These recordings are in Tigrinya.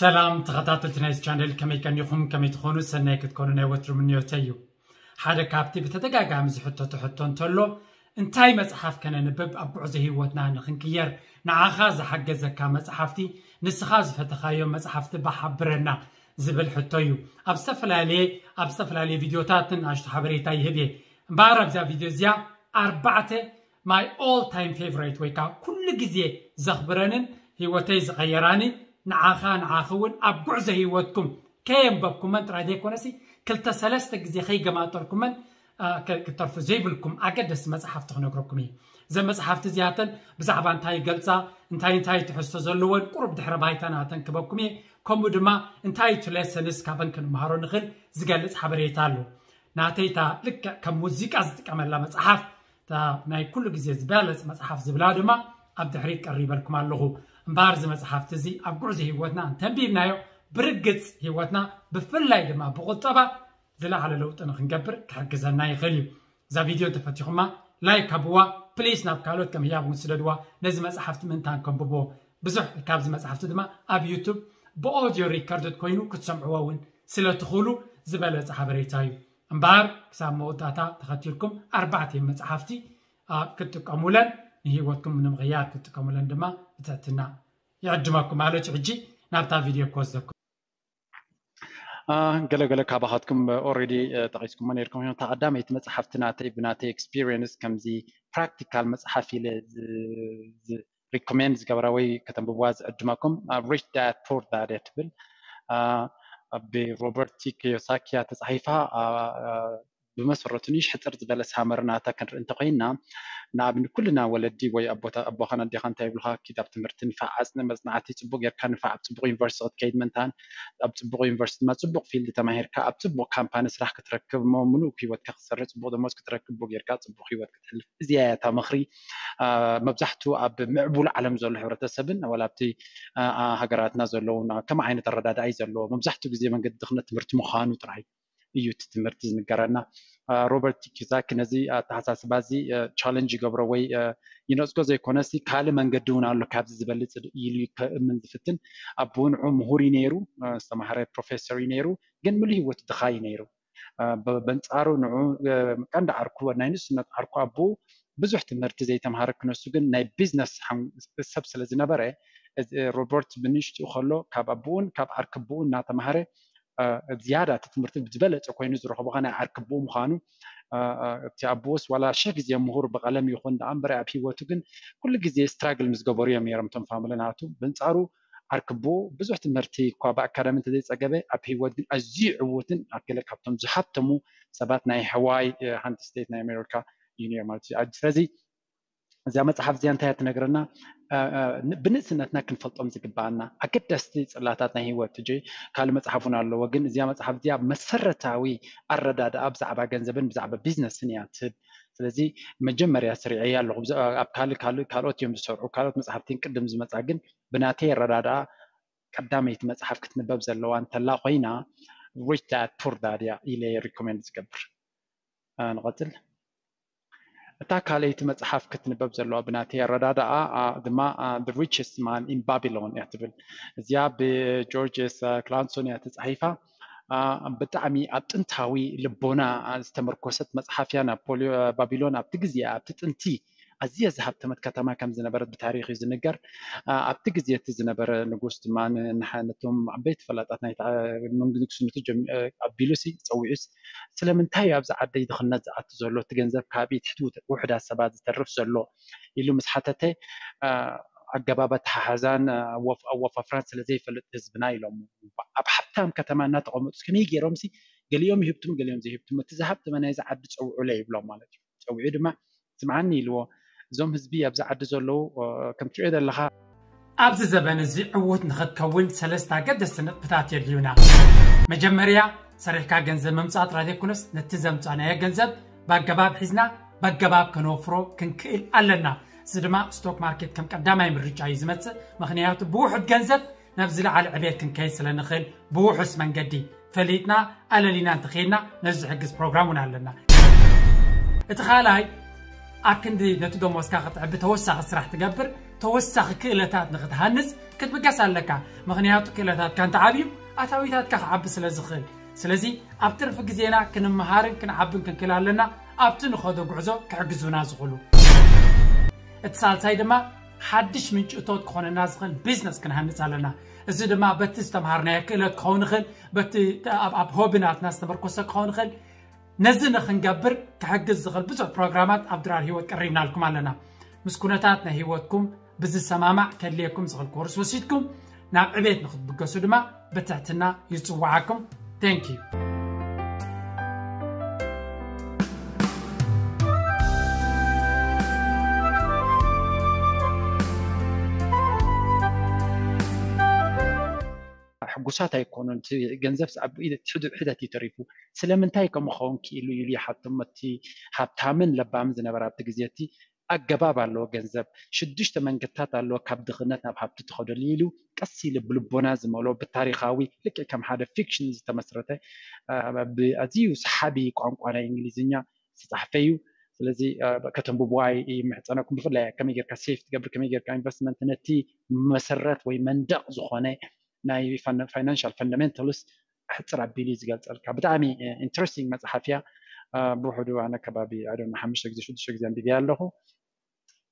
ሰላም ተኸታተልቲ ናይዚ ቻነል፣ ከመይ ቀኒኹም? ከመይ ትኾኑ? ሰናይ ክትኮኑ ናይ ወትሩ ምንዮተይ እዩ። ሓደ ካብቲ ብተደጋጋሚ ዝሕተቱ ሕቶ እንተሎ፣ እንታይ መጽሓፍ ከነንብብ ኣብ ጉዕዞ ህይወትና ንኽንቅየር ንዓኻ ዝሓገዘካ መጽሓፍቲ፣ ንስኻ ዝፈተኻዮ መጽሓፍቲ ብሓብረና ዝብል ሕቶ እዩ። ኣብ ዝተፈላለየ ኣብ ዝተፈላለየ ቪድዮታት ንኣሽቱ ሓበሬታ ይህብ እየ። እምበኣር ኣብዛ ቪድዮ እዚኣ ኣርባዕተ my all time favorite ወይ ከዓ ኩሉ ግዜ ዘኽብረንን ህይወተይ ዝቐየራኒ ንዓኻ ንዓኺ እውን ኣብ ጉዕዞ ህይወትኩም ከየንበብኩመን ጥራይ ዘይኮነሲ ክልተ ሰለስተ ግዜ ከይገማጠልኩመን አ፣ ከ- ክትተርፉ ዘይብልኩም ኣገደስቲ መጽሓፍቲ ክነግረኩም እየ። እዘን መጽሓፍቲ እዚኣተን ብዛዕባ እንታይ ይገልጻ፣ እንታይ እንታይ ትሕዝቶ ዘለወን ቁሩብ ድሕረ ባይታ ናተን ክበኩም እየ። ከምኡ ድማ እንታይ እቲ ሌሰንስ ካበን ክንምሃሮ ንኽእል ዝገልጽ ሓበሬታ ኣሎ። ናተይታ ልክዕ ከም ሙዚቃ ዝጥቀመላ መጽሓፍ እታ ናይ ኩሉ ግዜ ዝበለጽ መጽሓፍ ዝብላ ድማ ኣብ ድሕሪት ቀሪበልኩም ኣለኹ። እምበኣር እዚ መጽሓፍቲ እዚ ኣብ ጉዕዞ ህይወትና እንተንቢብናዮ ብርግጽ ህይወትና ብፍላይ ድማ ብቁጠባ ዝለዓለ ለውጢ ንክንገብር ክሕግዘና ይኽእል እዩ። እዛ ቪድዮ እንተፈቲኹማ ላይክ ሃብዋ ፕሊስ፣ ናብ ካልኦት ከም ህያብ እውን ስደድዋ። ነዚ መጽሓፍቲ ምእንታን ከንብብዎ ብዙሕ ካብዚ መጽሓፍቲ ድማ ኣብ ዩቱብ ብኦድዮ ሪከርድድ ኮይኑ ክትሰምዕዎ እውን ስለ ትኽእሉ ዝበለጸ ሓበሬታ እዩ። እምበኣር ክሳብ መወዳእታ ተኸቲልኩም ኣርባዕተ መጽሓፍቲ ኣብ ክትጥቀሙለን ንህይወትኩም ንምቕያር ክትጥቀሙለን ድማ ብትሕትና ይዕድመኩም ማለት እዩ። ሕጂ ናብታ ቪድዮ ክወስደኩም። ገለገለ ካባኻትኩም ኦሬዲ ጠቂስኩሞ ነርኩም እዮም። እታ ቀዳመይቲ መፅሓፍቲ ናተይ ብናተይ ኤክስፒሪየንስ ከምዚ ፕራክቲካል መፅሓፍ ኢለ ሪኮሜንድ ዝገብራ ወይ ከተንብብዋ ዝዕድመኩም ሪች ዳድ ፑር ዳድ እያ ትብል። ብሮበርት ቲ ኪዮሳኪ እያ ተፃሒፋ። ብመሰረቱ ንእሽ ሕፅር ዝበለ ሳመር ናታ ክንርኢ እንተኮይና ንኣብነት ኩልና ወለዲ ወይ ኣቦታ ኣቦኻን ኣዴኻ እንታይ ይብሉካ ኪድ ኣብ ትምህርቲ ንፋዕ ኣፅንዕ መፅናዕቲ ፅቡቅ ጌርካ ንፋዕ ኣብ ፅቡቅ ዩኒቨርሲቲ ክትከይድ ምእንታን ኣብ ፅቡቅ ዩኒቨርሲቲ ድማ ፅቡቅ ፊልድ ተማሂርካ ኣብ ፅቡቅ ካምፓኒ ስራሕ ክትረክብ እሞ ምሉእ ህይወትካ ክትሰርሕ ፅቡቅ ደሞዝ ክትረክብ ቡ ጌርካ ፅቡቅ ህይወት ክትሕልፍ እዚያ እያ እታ ምኽሪ። መብዛሕቱ ኣብ ምዕቡል ዓለም ዘሎ ሕብረተሰብን ዋላ ኣብቲ ሃገራትና ዘለዉ ከም ዓይነት ኣረዳድኣ እዩ ዘለዎ። መብዛሕቱ ግዜ መንገዲ ድኽነት ትምህርቲ ምዃኑ ጥራይ እዩ እቲ ትምህርቲ ዝንገረና። ሮበርት ኪዮሳኪ ነዚ ኣተሓሳስባ እዚ ቻለንጅ ይገብሮ ወይ ይነፅጎ ዘይኮነሲ ካልእ መንገዲ እውን ኣሎ ካብዚ ዝበልፅ ኢሉ ከእምን ዝፍትን። ኣቦኡ ንዑ ምሁር እዩ ነይሩ፣ ዝተማሃረ ፕሮፌሰር እዩ ነይሩ፣ ግን ምሉእ ህይወቱ ድኻ እዩ ነይሩ። በንፃሩ ንዑ ቀንዲ ዓርኩ ናይ ንእስነት ዓርኩ ኣቦኡ ብዙሕ ትምህርቲ ዘይተምሃረ ክነሱ ግን ናይ ቢዝነስ ሰብ ስለ ዝነበረ ሮበርት ብንእሽትኡ ከሎ ካብ ኣቦኡን ካብ ዓርክቦኡ እናተምሃረ ዝያዳ እቲ ትምህርቲ ዝበለፀ ኮይኑ ዝረኸቦ ከ ናይ ዓርክቦኡ ምዃኑ እቲ ኣቦኡስ ዋላ ሽሕ ግዜ ምሁር ብቐለም ይኹን ደኣ እምበረ ኣብ ሂወቱ ግን ኩሉ ግዜ ስትራግል ምስ ገበሩ እዮም ነይሮም እቶም ፋሚሊ ናቱ። ብንፃሩ ዓርክቦኡ ብዙሕ ትምህርቲ እኳ ብኣካዳሚ እንተዘይፀገበ ኣብ ሂወት ግን ኣዝዩ ዕዉትን ኣብ ገለ ካብቶም ዝሃብተሙ ሰባት ናይ ሃዋይ ሓንቲ ስቴት ናይ ኣሜሪካ እዩ ነይሩ ማለት እዩ። ስለዚ እዚኣ መፅሓፍ እዚኣ እንታይ እያ ትነግረና? ብንእስነትና ክንፈልጦም ዝግባኣና ኣገደስቲ ፅላታት ናይ ሂወት እጂ ካልእ መፅሓፍ እውን ኣለዎ። ግን እዚኣ መፅሓፍ እዚኣ መሰረታዊ ኣረዳድኣ ብዛዕባ ገንዘብን ብዛዕባ ቢዝነስን እያ ትህብ። ስለዚ መጀመርያ ስሪዐያ ኣለኹ። ኣብ ካልእ ካልእ ካልኦት እዮም ዝሰርዑ ካልኦት መፅሓፍቲን ቅድም ዝመፃ ግን ብናተይ ኣረዳድኣ ቀዳመይቲ መፅሓፍ ክትንበብ ዘለዋ እንተላ ኮይና ሪች ዳድ ፑር ዳድ እያ ኢለ ሪኮሜንድ ዝገብር። ንቐፅል። እታ ካልኣይቲ መፅሓፍ ክትንበብ ዘለዋ ብናተይ ኣረዳድኣ ድማ The Richest Man in Babylon እያ ትብል። እዚኣ ብጆርጅስ ክላንሶን እያ ተፃሒፋ። ብጣዕሚ ኣብ ጥንታዊ ልቦና ዝተመርኮሰት መፅሓፍ እያ። ናፖሊዮ ባቢሎን ኣብቲ ግዜ ኣብቲ ጥንቲ ኣዝያ ዝሃብተመት ከተማ ከም ዝነበረት ብታሪክ እዩ ዝንገር። ኣብቲ ግዜ እቲ ዝነበረ ንጉስ ድማ ነቶም ዓበይቲ ፈላጣት ናይ ንግስነቱ ኣቢሉሲ ፀዊዑስ ስለምንታይ ኣብዚ ዓደይ ድኽነት ዝኣቱ ዘሎ እቲ ገንዘብ ካብይ ትሕቲ ውሑዳት ሰባት ዝተርፍ ዘሎ ኢሉ ምስ ሓተተ ኣገባብ ኣተሓሕዛን ኣወፋፍራን ስለ ዘይፈልጥ ህዝብና ኢሎም ኣብ ሓብታም ከተማ እናተቐመጡ ከመይ ገይሮም ሲ ገሊኦም ይህብትም ገሊኦም ዘይህብትም እቲ ዝሃብተመ ናይዚ ዓዲ ፀውዑለ ይብሎም ማለት እዩ። ፀዊዑ ድማ ስምዓኒ ኢልዎ እዞም ህዝቢ ኣብዚ ዓዲ ዘለዉ ከም ትሪኦ ዘለኻ ኣብዚ ዘበን እዚ ዕዉት ንኽትከውን ሰለስተ ኣገደስቲ ነጥብታት የድልዩና። መጀመርያ ሰሪሕካ ገንዘብ ምምፃእ ጥራይ ዘይኮነስ ነቲ ዘምፃእናዮ ገንዘብ ብኣገባብ ሒዝና ብኣገባብ ከነወፍሮ ክንክእል ኣለና። እዚ ድማ ስቶክ ማርኬት ከም ቀዳማይ ምርጫ እዩ ዝመፅእ። ምኽንያቱ ብውሑድ ገንዘብ ናብ ዝለዓለ ዕቤት ክንከይድ ስለ ንኽእል ብውሑስ መንገዲ ፈሊጥና ኣለሊና እንተኸይድና ነዚ ዝሕግዝ ፕሮግራም እውን ኣለና። እቲ ካልኣይ ኣብ ክንዲ ነቲ ደሞዝካ ክትዕቢ ተወሳኺ ስራሕ ትገብር ተወሳኺ ክእለታት ንኽትሃንጽ ክትብገስ ኣለካ። ምኽንያቱ ክእለታትካ እንተዓብዩ ኣታዊታትካ ክዓቢ ስለ ዝኽእል። ስለዚ ኣብ ትርፊ ግዜና ክንመሃርን ክንዓብን ክንክእል ኣለና፣ ኣብቲ ንኸዶ ጉዕዞ ክሕግዙና ዝኽእሉ። እቲ ሳልሳይ ድማ ሓድሽ ምንጭ እቶት ክኾነና ዝኽእል ቢዝነስ ክንሃንጽ ኣለና። እዚ ድማ በቲ ዝተምሃርናዮ ክእለት ክኸውን ይኽእል፣ በቲ ኣብ ሆቢ ናትና ዝተመርኮሰ ክኸውን ይኽእል። ነዚ ንኽንገብር ክሕግዝ ዝኽእል ብዙሕ ፕሮግራማት ኣብ ድራር ህይወት ቀሪብናልኩም ኣለና። ምስ ኩነታት ናይ ህይወትኩም ብዝሰማማዕ ከድልየኩም ዝኽእል ኮርስ ወሲድኩም ናብ ዕቤት ንኽትብገሱ ድማ ብትሕትና ይጽውዓኩም። Thank you። ሕጉሳት ኣይኮኑን። እቲ ገንዘብ ኣብ ኢድ ሕደት እዩ ተሪፉ። ስለምንታይ ከምኡ ክኸውን ክኢሉ ኢሉ ይሓቶም። እቲ ሃብታምን ለባምን ዝነበረ ኣብቲ ግዜ እቲ ኣገባብ ኣለዎ። ገንዘብ ሽዱሽተ መንገድታት ኣለዎ ካብ ድኽነት ናብ ሃብቲ ትኸደሉ ኢሉ ቀስ ኢሉ ብልቦና ዝመሎ ብታሪኻዊ ልክዕ ከም ሓደ ፊክሽን ዝተመስረተ ኣዝዩ ሰሓቢ ቋንቋ ናይ እንግሊዝኛ ዝተፃሕፈ እዩ። ስለዚ ከተንብብዋ ይምሕፀነኩም። ብፍላይ ከመይ ጌርካ ሴፍ ትገብር፣ ከመይ ጌርካ ኢንቨስትመንት ነቲ መሰረት ወይ መንደቕ ዝኾነ ናይ ፋይናንሻል ፈንዳሜንታልስ ሕፅር ኣቢሉ እዩ ዝገልፀልካ። ብጣዕሚ ኢንትረስቲንግ መፅሓፍ እያ። ብውሕዱ ኣነ ከባቢ ሓሙሽተ ግዜ ሽዱሽተ ግዜ ኣንቢበያ ኣለኹ።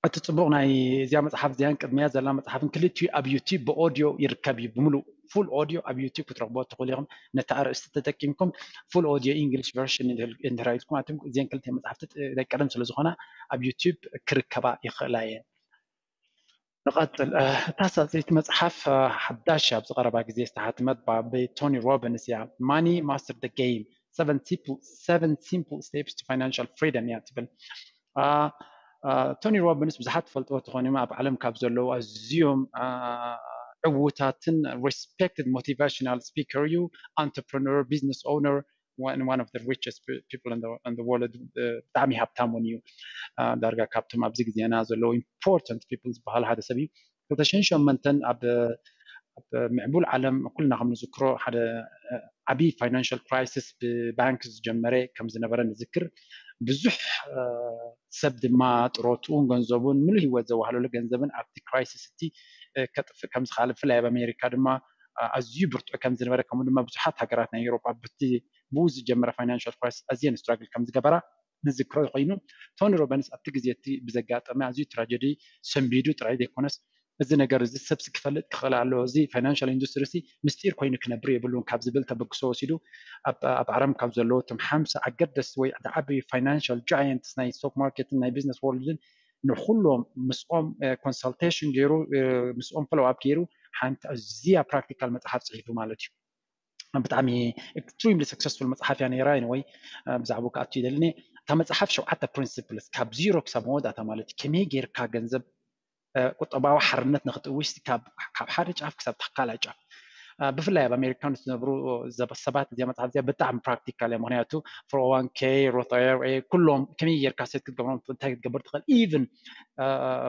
እቲ ፅቡቕ ናይ እዚኣ መፅሓፍ እዚኣን ቅድሚያ ዘላ መፅሓፍን ክልቲኡ ኣብ ዩቲብ ብኦድዮ ይርከብ እዩ። ብምሉእ ፉል ኦድዮ ኣብ ዩቲብ ክትረኽቦ ትኽእሉ ኢኹም። ነቲ ኣርእስቲ ተጠቂምኩም ፉል ኦድዮ ኢንግሊሽ ቨርሽን እንድሕር ኢልኩም ኣትም እዚአን ክልተ መፅሓፍቲ ናይ ቀደም ስለ ዝኾና ኣብ ዩቲብ ክርከባ ይኽእላ እየን። ንቐፅል። እታ ሳልሰይቲ መፅሓፍ ሓዳሽ ኣብ ዝቐረባ ግዜ ዝተሓትመት ብቶኒ ሮቢንስ እያ። Money Master the Game, seven simple steps to financial freedom እያ ትብል። ቶኒ ሮቢንስ ብዙሓት ትፈልጥዎ ትኾኑ እዮም። ኣብ ዓለም ካብ ዘለዉ ኣዝዮም ዕዉታትን ሪስፔክትድ ሞቲቬሽናል ስፒከር እዩ። Entrepreneur, business owner, one of the richest people in the world. ብጣዕሚ ሃብታም እውን እዩ። ዳርጋ ካብቶም ኣብዚ ግዜና ዘለዉ ኢምፖርታንት ፒፕል ዝበሃሉ ሓደ ሰብ እዩ። ክልተ ሽሕን ሸሞንተን ኣብ ምዕቡል ዓለም ኩልና ከም ንዝክሮ ሓደ ዓብዪ ፋይናንሻል ክራይሲስ ብባንክ ዝጀመረ ከም ዝነበረ ንዝክር። ብዙሕ ሰብ ድማ ጥሮትኡን ገንዘቡን ምሉእ ህይወት ዘዋህለሉ ገንዘብን ኣብቲ ክራይሲስ እቲ ከጥፍእ ከም ዝኽኣለ፣ ብፍላይ ኣብ ኣሜሪካ ድማ ኣዝዩ ብርቱዕ ከም ዝነበረ፣ ከምኡ ድማ ብዙሓት ሃገራት ናይ ኤውሮጳ ብቲ ብኡ ዝጀመረ ፋይናንሻል ክራይሲስ ኣዝየን ስትራግል ከም ዝገበራ ንዝክሮ ኮይኑ፣ ቶኒ ሮቢንስ ኣብቲ ግዜ እቲ ብዘጋጠመ ኣዝዩ ትራጀዲ ሰንቢዱ ጥራይ ዘይኮነስ፣ እዚ ነገር እዚ ሰብሲ ክፈልጥ ክኽእል ኣለዎ፣ እዚ ፋይናንሻል ኢንዱስትሪ ሲ ምስጢር ኮይኑ ክነብር የብሉን ካብ ዝብል ተበግሶ ወሲዱ ኣብ ዓለም ካብ ዘለዉ እቶም ሓምሳ ኣገደስቲ ወይ ዝዓበዩ ፋይናንሻል ጃየንትስ ናይ ስቶክ ማርኬትን ናይ ቢዝነስ ወርልድን ንኩሎም ምስኦም ኮንሳልቴሽን ገይሩ ምስኦም ፎሎው ኣፕ ገይሩ ሓንቲ ኣዝያ ፕራክቲካል መፅሓፍ ፅሒፉ ማለት እዩ። ብጣዕሚ ኤክስትሪምሊ ሰክሰስፉል መፅሓፍ እያ ነይራ። Anyway ብዛዕባኡ ክኣቱ ይደልኒ። እታ መፅሓፍ ሸውዓተ ፕሪንስፕልስ ካብ ዚሮ ክሳብ መወዳእታ ማለት እዩ ከመይ ጌርካ ገንዘብ ቁጠባዊ ሓርነት ንክትእውጅ ካብ ሓደ ጫፍ ክሳብ ካልኣይ ጫፍ ብፍላይ ኣብ ኣሜሪካ ዝነብሩ ሰባት እዚኣ መፅሓፍ እዚኣ ብጣዕሚ ፕራክቲካል እያ። ምክንያቱ ፎር ኦ ዋን ኬ፣ ሮት ኣይ ኣር ኤ ኩሎም ከመይ ጌርካ ሴት ክትገብሮም እንታይ ክትገብር ትኽእል ኢቭን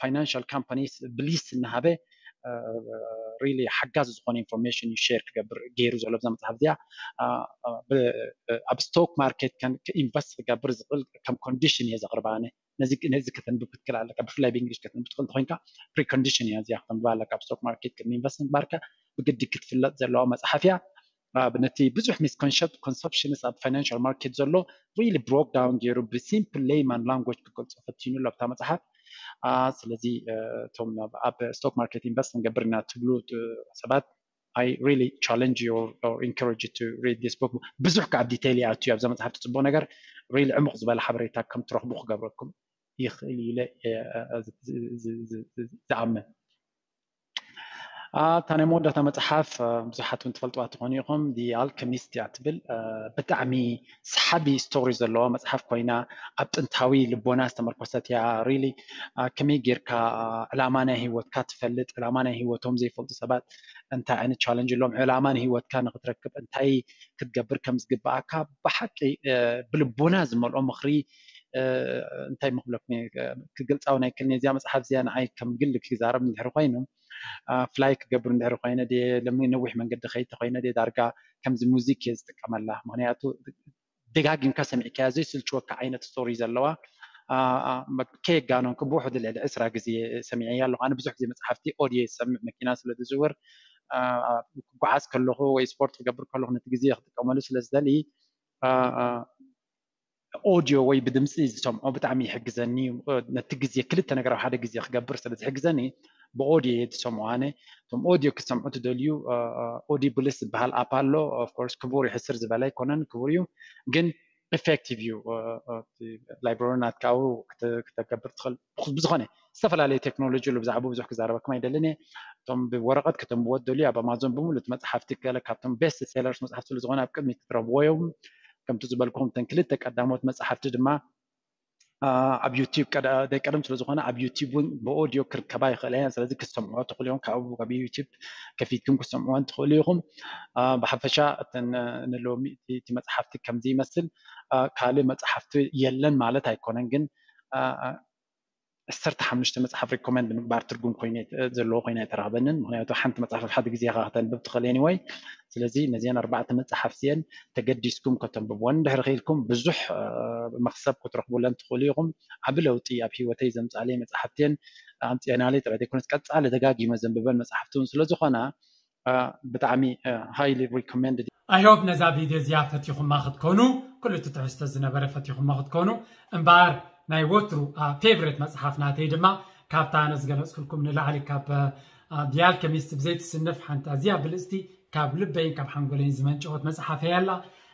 ፋይናንሻል ካምፓኒስ ብሊስ እናሃበ ሪሊ ሓጋዚ ዝኾነ ኢንፎርሜሽን እዩ ሼር ክገብር ገይሩ ዘሎ ብዛ መፅሓፍ እዚኣ። ኣብ ስቶክ ማርኬት ኢንቨስት ክገብር ዝኽእል ከም ኮንዲሽን እየ ዘቕርባ ኣነ። ነዚ ከተንብብ ክትክእል ኣለካ። ብፍላይ ብእንግሊሽ ከተንብብ ትኽእል እንተኮይንካ ፕሪኮንዲሽን እያ እዚኣ ከተንብባ ኣለካ። ኣብ ስቶክ ማርኬት ቅድሚ ኢንቨስት ምግባርካ ብግዲ ክትፍለጥ ዘለዋ መፅሓፍ እያ። ነቲ ብዙሕ ሚስኮንሰፕሽንስ ኣብ ፋይናንሻል ማርኬት ዘሎ ሪሊ ብሮክ ዳውን ገይሩ ብሲምፕል ሌይማን ላንጉጅ ክገልፆ ፈቲኑ ኣሎ ኣብታ መፅሓፍ። ስለዚ እቶም ኣብ ስቶክ ማርኬት ኢንቨስት ክንገብር ኢና ትብሉ ሰባት I really challenge you or encourage you to read this book. ብዙሕ ካብ ዲቴይል ይኣቱ ኣብዛ መፅሓፍ ትፅቡቕ ነገር ሪሊ ዕሙቕ ዝበለ ሓበሬታ ከም ትረኽቡ ክገብረኩም ይኽእል ኢለ ዝኣምን። እታ ናይ መወዳእታ መፅሓፍ ብዙሓት እውን ትፈልጥዋ ትኾኑ ኢኹም። ዲ ኣልከሚስት እያ ትብል። ብጣዕሚ ሰሓቢ ስቶሪ ዘለዋ መፅሓፍ ኮይና ኣብ ጥንታዊ ልቦና ዝተመርኮሰት እያ። ሪሊ ከመይ ጌርካ ዕላማ ናይ ህይወትካ ትፈልጥ? ዕላማ ናይ ህይወቶም ዘይፈልጡ ሰባት እንታይ ዓይነት ቻለንጅ ኣለዎም? ዕላማ ናይ ህይወትካ ንክትረክብ እንታይ ክትገብር ከም ዝግብኣካ ብሓቂ ብልቦና ዝመልኦ ምኽሪ እንታይ ምክብለኩም ክገልፃዊ ናይ ክልኒ እዚኣ መፅሓፍ እዚኣ ንዓይ ከም ግሊ ክዛረብ እንድሕር ኮይኑ ፍላይ ክገብር እንድሕር ኮይነ ድ ነዊሕ መንገዲ ከይተ ኮይነ ድ ዳርጋ ከምዚ ሙዚክ እየ ዝጥቀመላ። ምክንያቱ ደጋጊምካ ሰሚዕካያ ዘይስልችወካ ዓይነት ስቶሪ ዘለዋ ከየጋነንኩ ብውሕዱ ልዕሊ ዕስራ ግዜ ሰሚዐያ ኣለኹ። ኣነ ብዙሕ ግዜ መፅሓፍቲ ኦድዮ ይሰምዕ፣ መኪና ስለ ዝዝውር ክጓዓዝ ከለኹ ወይ ስፖርት ክገብር ከለኹ ነቲ ግዜ ክጥቀመሉ ስለ ዝደሊ ኦድዮ ወይ ብድምፂ ዝሰምዖ ብጣዕሚ ይሕግዘኒ እዩ። ነቲ ግዜ ክልተ ነገር ኣብ ሓደ ግዜ ክገብር ስለ ዝሕግዘኒ ብኦድዮ እየ ዝሰምዖ። ኣነ እቶም ኦድዮ ክትሰምዑ ትደልዩ ኦዲ ብልስ ዝበሃል ኣፕ ኣሎ። ኦፍኮርስ ክቡር ይሕስር ዝበለ ኣይኮነን፣ ክቡር እዩ ግን ኢፌክቲቭ እዩ። ላይብረሪ ናትካ ኣብኡ ክተ- ክተገብር ትኽእል። ብዝኾነ ዝተፈላለዩ ቴክኖሎጂ ኣሎ፣ ብዛዕባኡ ብዙሕ ክዛረበኩም ኣይደልን እየ። እቶም ብወረቐት ከተንብቦ ትደልዩ ኣብ ኣማዞን ብምሉእ እቲ መፅሓፍቲ ገለ ካብቶም ቤስት ሴለርስ መፅሓፍቲ ስለ ዝኾነ ኣብ ቅድሚት ክትረኽብዎ እዮም። ከምቲ ዝበልኩም እተን ክልተ ቀዳሞት መፅሓፍቲ ድማ ኣብ ዩቲብ ደይ ቀደም ስለ ዝኾነ ኣብ ዩቲብ እውን ብኦድዮ ክርከባ ይኽእላ እየን። ስለዚ ክትሰምዕዎ ትኽእሉ ኢኹም፣ ካብኡ ካብ ዩቲብ ከፊትኩም ክትሰምዕወን ትኽእሉ ኢኹም። ብሓፈሻ እተን ንሎሚ እቲ መፅሓፍቲ ከምዚ ይመስል። ካልእ መፅሓፍቲ የለን ማለት ኣይኮነን ግን ዓሰርተ ሓሙሽተ መፅሓፍ ሪኮመንድ ምግባር ትርጉም ኮይኑ ዘለዎ ኮይኑ ኣይተረኽበንን። ምክንያቱ ሓንቲ መፅሓፍ ኣብ ሓደ ግዜ ኢኻ ከተንብብ ትኽእል anyway። ስለዚ ነዚአን ኣርባዕተ መፅሓፍቲ እየን ተገዲስኩም ከተንብብወን እንድሕር ክኢልኩም ብዙሕ መክሰብ ክትረኽቡለን ትኽእሉ ኢኹም። ዓቢ ለውጢ ኣብ ህይወተይ ዘምፅኣለይ መፅሓፍቲ እየን። ኣምፅአናለይ ጥራይ ዘይኮነስ ቀፃሊ ደጋጊመ ዘንብበን መፅሓፍቲ እውን ስለ ዝኾና ብጣዕሚ highly recommended። I hope ነዛ ቪድዮ እዚኣ ፈቲኹማ ክትኮኑ፣ ኩሉ እቲ ትሕዝቶ ዝነበረ ፈቲኹማ ክትኮኑ። እምበኣር ናይ ወትሩ ፌቨሬት መፅሓፍ ናተይ ድማ ካብታ ኣነ ዝገለፅኩልኩም ንላዕሊ ካብ ዲያል ከሚስት ብዘይትስንፍ ሓንቲ ኣዝያ ብልፅቲ ካብ ልበይን ካብ ሓንጎለይን ዝመንጨወት መፅሓፍ እያ ኣላ።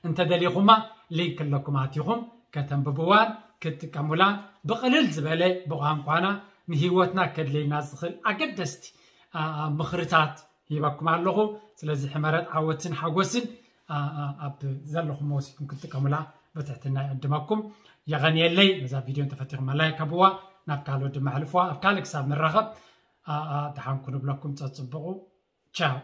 እንተደሊኹማ ሊንክ ኣለኩም ኣቲኹም ከተንብብዋን ክትጥቀሙላን ብቕልል ዝበለ ብቋንቋና ንህይወትና ከድለይና ዝኽእል ኣገደስቲ ምኽርታት ሂበኩም ኣለኹ። ስለዚ ሕመረት ዓወትን ሓጎስን ኣብ ዘለኹም ወሲድኩም ክትጥቀሙላ ብትሕትና ይዕድመኩም። የቐንየለይ። ነዛ ቪድዮ እንተፈቲኹም ላይክ ኣብዋ፣ ናብ ካልኦት ድማ ኣሕልፍዋ። ኣብ ካልእ ክሳብ ንራኸብ ደሓንኩ ንብለኩም። ጸጽብቑ። ቻው።